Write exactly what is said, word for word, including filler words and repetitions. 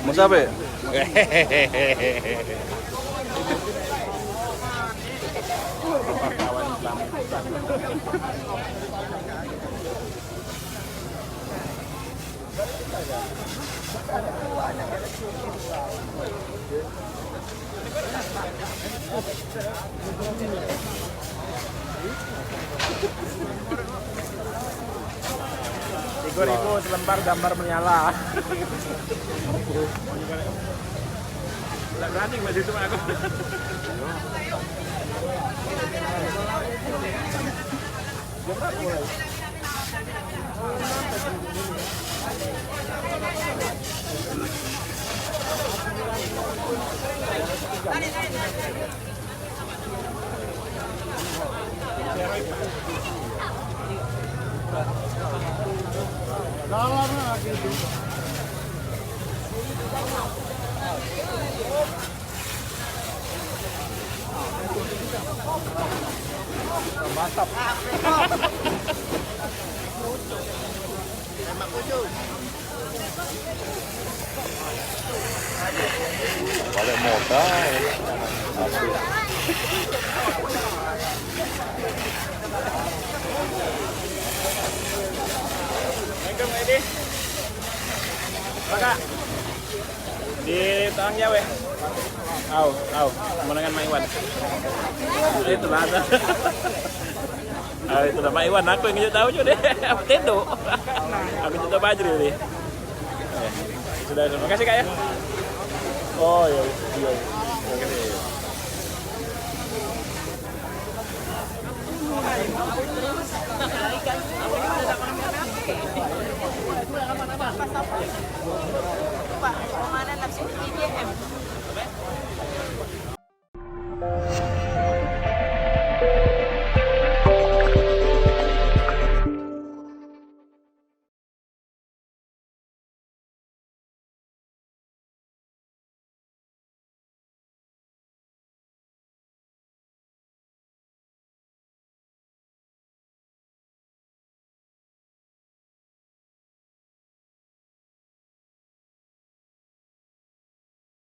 Mau siapa? Tiga ribu selembar gambar menyala. Tidak berani masih itu aku. Mantap. Balik modal. Asik. Assalamualaikum, Edi. Kakak. Di tengah ya, weh. Au, au. Menangan Mak Iwan. Itulah. Ah, itulah Mak Iwan, aku yang ngejut tahu juga deh. Apa tendo? Aku ngejut tahu Bajri tadi. Eh, sudah, sudah. Makasih, Kak, ya. Oh, iya, iya, iya. Makasih. Pak, mana nafsu I D M?